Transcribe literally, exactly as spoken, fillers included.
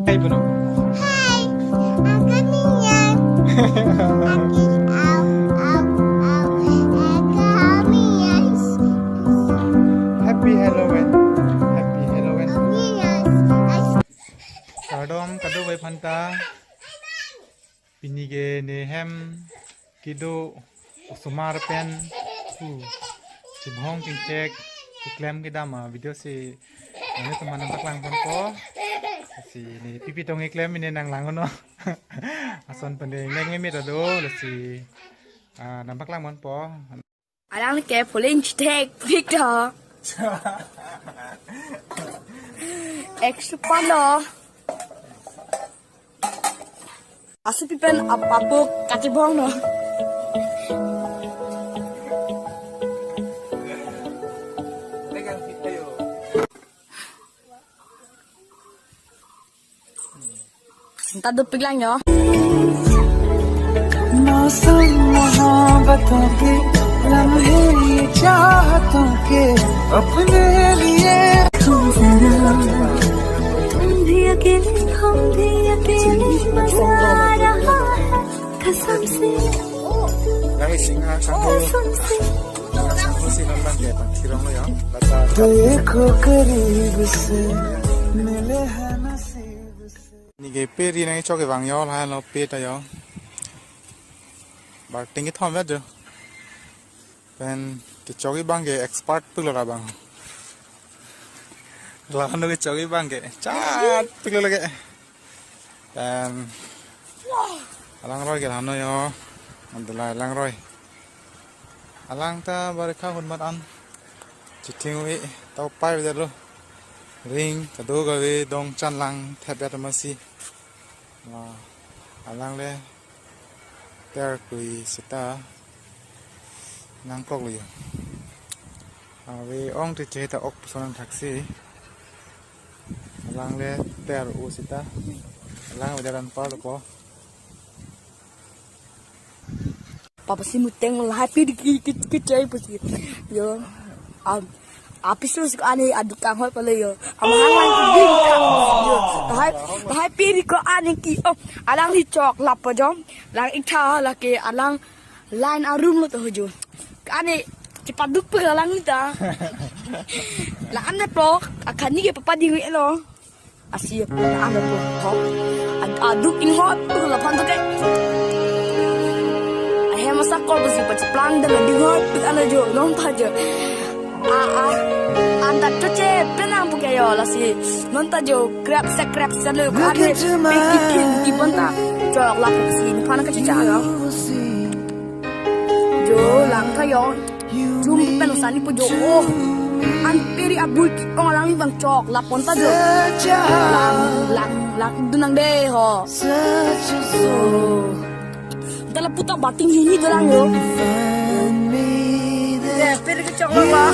Hai, Bruno. Hai, aku Nian. Aku, au, au, au. Aku Nian. Happy Halloween. Happy Halloween. Aku Nian. Kardom kadokave aphanta. Pini ke ne hem kedo osomar pen hu chibhong chingchek keklem kedam a-video si nanglitum aphan nangpaklang ponpo. Si ne pipi tong keklem ne nanglang-o non. Ason pen de neng ngemit ado lasi, ah, nangpaklang ponpo. Alang ke pulin cetek pik do. Extra pano. Asu pipen ap-, apuk kachibhong no. Anta dopik lang yo. मौसम मोहब्बतों के, लम्हे ये चाहतों के, अपने लिए। तुम जरा, तुम भी अकेले, हम भी अकेले, मजा आ रहा है कसम से, Nang isi ngasang ho, कसम से। Ngasang ho si non bang ke pangthirong lo yo. Bata. देखो करीब से, मिले हैं नसीब से। Neke pe ri nangchok kevang yo, lahenlo pe ta yo. Barting kethom vet jo. Pen kechok abang ke expert pulo ra bang. Lahenlo kechok abang ke chat pulo lagi. Pen alangroi ke lahenlo yo. Anta la alangroi. Alang ta barikha hunmat an chithing-ui ta upai bejalo. Ring kadokave dong chan lang thep ya tamasi. Wah, alang le ter kui seta nangkok lo yo. Ave ong te che ta ok puson thaksi. Alang le ter u seta. Alang ave dan par ko. Papa si muteng lahai piri ki, ki, ki chai pusi. Yo. Am, apisu sik ani aduk kanghoi pale yo. Am hang lang ki ding ka. Yo. Lahai, lahai piri ko ani ki. Oh, alang di chok lap pajom. Lang itha lake alang line a room lo to hojo. Ani cepat duk pe alang ni ta. La ane pro, akhani ke papa ding lo. Asi apun ano po hop. Ad-, aduk inghot tu laphan tu ke. Ahem masa kol besi pacheplang dan aduk inghot tu ano jo non ta jo. A, a, anta choche penang pu ke yo lasi non ta jo krep se krep se lo ka ne pe ki kin ki bon ta. Chok la pu si phan ka chicha lo. Jo lang ta yo. Jum pen sani pu jo. Oh. An piri abul ki ong lang bang chok lap pon ta jo. Lang, lang, lang dunang de ho. So. Dala puta bating hini dolang yo. Ya, piri ke chok lap la.